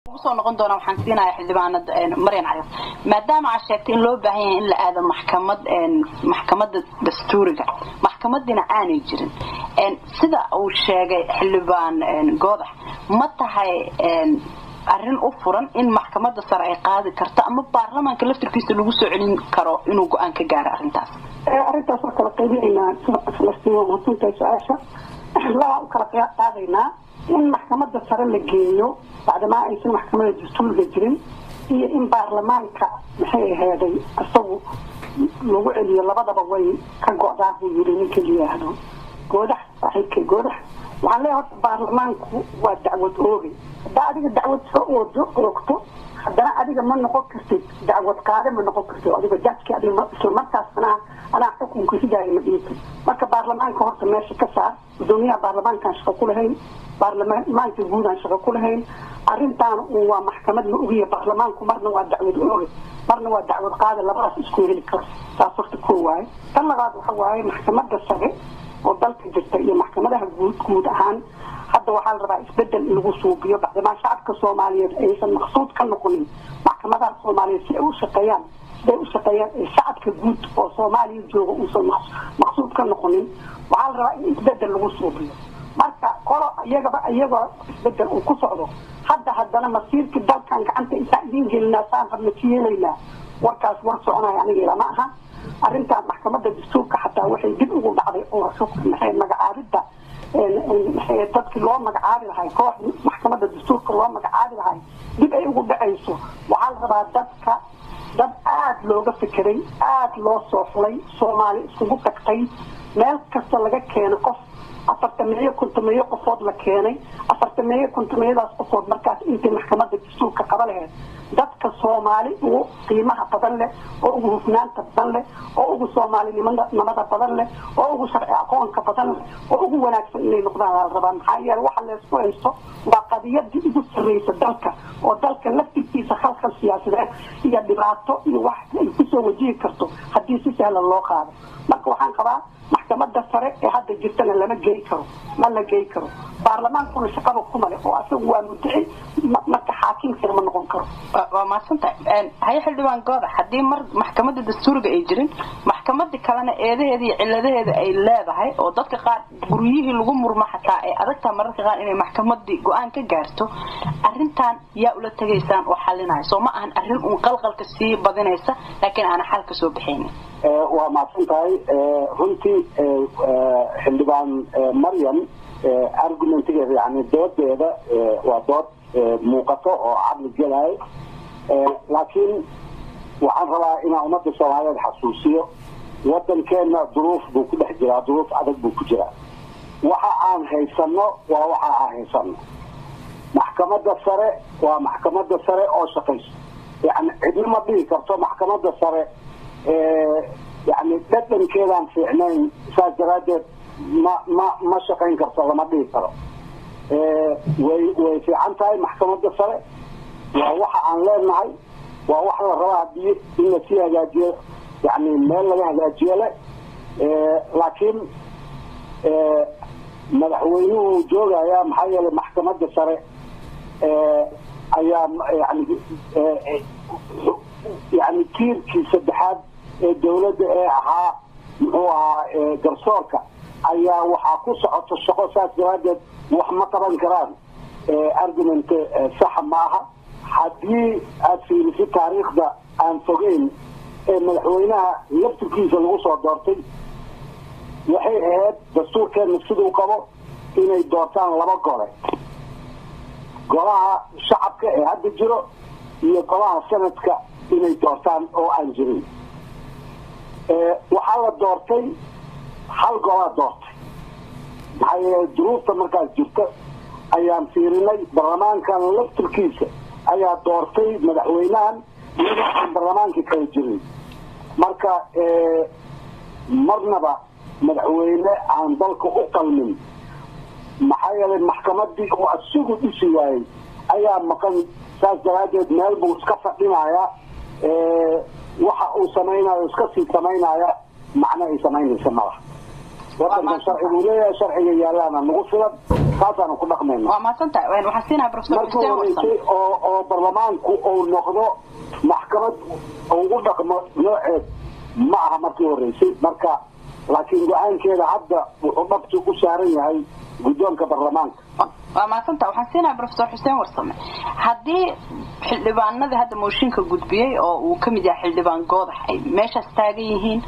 Kusoo noqon doonaa, waxaan siinayaa xildhibaanada Maryan Cariif. Maadaama aad sheegtay in loo baahan yahay in la aado maxkamad, maxkamadda dastuuriga, maxkamadiina aanay jirin sida uu sheegay xildhibaan Goodax, ma tahay arrin u furan in maxkamadda sare ay qaadi karto ama baarlamaanka laftirkiisa lagu soo celin karo inuu go-aan ka gaaro arrintaas? Arrintaas waa kala qaybinaynaa. Falastiin, waa mahadsantahay. Su-aasha labaa u kala qaadaynaa: in maxkamadda sare la geeyo bacdamaa aysan maxkamadda dastuuriga jirin, iyo in baarlamaanka, maxay aheeday, isagu lagu celiyo. Labadaba way ka go'daa buu yiri ninka la yidhaahdo Goodax, saaxiibkay Goodax. Waxaan leeyahay, horta baarlamaanku waa dacwad oogay. Haddaa adiga dacwad soo oodo oogto, haddana adiga ma noqon kartid dacwad qaade, ma noqon kartid adiga judge-kii. Adiga isla markaas anaa xukunka ridaaya ma dhihi. Marka baarlamaanka horta meesha ka saar. Gudoomiyaha baarlamaankaan shaqo ku lahayn, baarlamaanka guud aan shaqo ku lahayn. Arrintaan waa maxkamad ma ogiya. Baarlamaanku marna waa dacwad ooge, marna waa dacwad qaade, labadaas isku heli karo. Taas horta koo waaye. Tan labaad waxa waaye maxkamadda sare oo dalka jirta iyo maxkamadaha guud guud ahaan hadda waxaa la rabaa isbedel in lagu suubiyo, bacdamaa shacabka Soomaaliyeed aysan maqsuud ka noqonin maxkamadaha Soomaaliyeed si ay u shaqeeyaan, siday u shaqeeyaan ee shacabka guud oo Soomaaliya jooga uusan maqsuud ka noqonin. Waxaa la rabaa in isbedel lagu suubiyo. Marka qolo iyagaba iyagoo isbedel uu ku socdo hadda, haddana masiirkii dalkan gacanta intaan idiin gelinaa saan rabna ka yeelaynaa, warkaas war soconaya aniga ilama aha. Arrintan maxkamadda dastuurka xataa waxay dib ugu dhacday oo maxay magacaabidda, maxay dadkii loo magacaabi lahay, koox maxkamadda dastuurka loo magacaabi lahay dib ay ugu dhacayso. Waxaa la rabaa dadka dad aada looga fikiray, aada loo soo xulay, Soomaali iskugu tagtay, meel kasta laga keenay, qof afartameeyo kontomeeyo qofood la keenay, afartameeyo kontomeeyadaas qofood markaas intay maxkamadda dastuurka qaba lahayd, dadka Soomaali ugu qiimaha badan leh oo ugu hufnaanta badan leh oo ugu soomaalinimada badan leh oo ugu sharci aqoonka badan leh oo ugu wanaagsan inay noqdaan la rabaa. Maxaa yeele, waxa laysku haysto waa qadiyadii ugu sarreysa dalka, oo dalka laftirkiisa khalkhal siyaasadeed iyo dhibaato iyo wax ay kusoo wajihi karto haddii si sahlan loo qaado. Marka waxaan qabaa maxkamadda sare ee hadda jirtana lama gey karo, ma la gey karo. Baarlamaankuna shaqaba kuma leh oo asagu waa muddici, marka xaakimkana ma noqon karo. Waa mahadsantahay. Haye, xildhibaan Goodax, haddii mar maxkamadda dastuuriga ay jirin, maxkamadda kalena eedaheeda iyo ciladaheeda ay leedahay, oo dadka qaar guryihii lagu murmo xataa ay adagtaha mararka qaar inay maxkamadii go-aan ka gaarto, arrintan yaa ula tegaysaan oo xalinaya? Soo ma ahan arrin uun qalqalka sii badinaysa laakiin aana xal ka soo baxaynin? Waa mahadsan tahay. Runtii xildhibaan Maryam argumentigeeda, yani doodeeda, waa dood muuqato oo caqli gelayo, laakiin waxaan rabaa inaan ummadda Soomaaliyeed xasuusiyo waddankeenna duruuf buu ku dhex jiraa, duruuf adag buu ku jiraa. Waxa aan haysano waa waxa aan haysano. Maxkamadda sare waa maxkamadda sare oo shaqayso, yani cidna ma dhihi karto maxkamadda sare yani dhadhankeedaan fiicnayn, saas daraaddeed ma shaqayn karto, lama dhihi karo. Way fiican tahay maxkamadda sare. Waa waxa aan leenahay, waa wax la rabaa hadii in lasii hagaajiyo, yani meel laga hagaajiyo leh. Laakiin madaxweynuhu joogayaa, maxaa yeelay maxkamadda sare ayaa yani tiirkii saddexaad ee dawladda ee ahaa, muxuu ahaa, garsoorka ayaa waxaa ku socoto shaqo, saas daraaddeed wax ma qaban karaan. Argument saxa maaha. Haddii aada fiirisid taariikhda aan fogeyn ee madaxweynaha laftirkiisa lagu soo doortay, waxay ahayd dastuurkeenna siduu qabo inay doortaan laba gole: golaha shacabka ee hadda jiro iyo golaha sanadka inay doortaan oo aan jirin. Waxaa la doortay hal golaa doortay, maxaa yeelay duruufta markaas jirta ayaan fiirinay. Baarlamaankan laftirkiisa ayaa doortay madaxweynahan iyadoo aan baarlamaankii kala jirin. Marka marnaba madaxweyne aan dalka u qalmin, maxaa yeelay maxkamadii oo asigu dhisi waayey ayaa maqan, saas daraaddeed meel buu iska fadhinayaa, waxa uu samaynayo iska sii samaynaya, macno ay samaynaysa malaha. Wadankan sharcigu leeyahay, sharciga yaalaana nagu filan, taasaanu ku dhaqmayna. Waa mahadsantahay. Waxaan siinayaa Professor Markii Xuseen horeysay Warsame. oo baarlamaanku uu noqdo maxkamad uu u dhaqmo nooceed ma aha markii horeysay. Marka laakiin go-aankeeda hadda wuxuu dhabti u saaran yahay guddoonka baarlamaanka. Waa mahadsantahay. Waxaan siinayaa Professor Xuseen Warsame. Haddii xildhibaanadii hadda mooshinka gudbiyey oo uu ka mid yahay xildhibaan Goodax ay meeshaas taagan yihiin,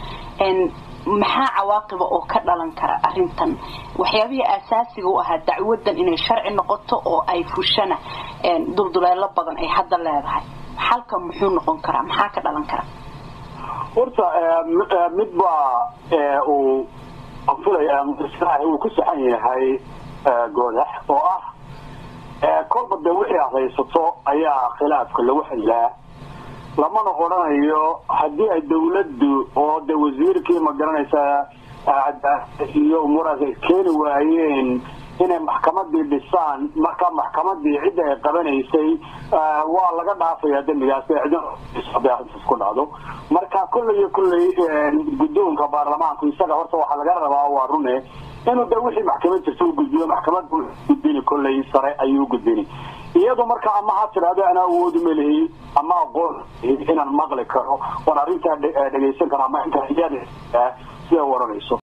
maxaa cawaaqiba oo ka dhalan kara arrintan? Waxyaabihii aasaasiga u ahaa dacwadan inay sharci noqoto oo ay fushana dulduleelo badan ay hadda leedahay, xalka muxuu noqon karaa? Maxaa ka dhalan kara? Horta mid baa uu filaya uu ku saxan yahay Goodax, oo ah kolba dee wixii aad haysato ayaa khilaafka lagu xallaa. Lamana odhanayo haddii ay dawladdu oo de wasiirkii ma garanaysaa iyo umuuraas ay keeni waayeen inay maxkamadii dhisaan, marka maxkamadii cidda ay qabanaysay waa laga dhaafayaa dembigaas cidna ku dhacdo. Marka kolley iyo kolley guddoonka baarlamaanku isaga horta waxaa laga rabaa, waa rune, inuu de wixii maxkamad jirta u gudbiyo. Maxkamad gudbini kolley sare ayuu gudbini iyadu. Marka ama ha tidhaahdo anaa awood ma lihi ama aqoon inaan maqli karo oon arrintaa dhegaysan karo ama intaa iyada sida waranayso.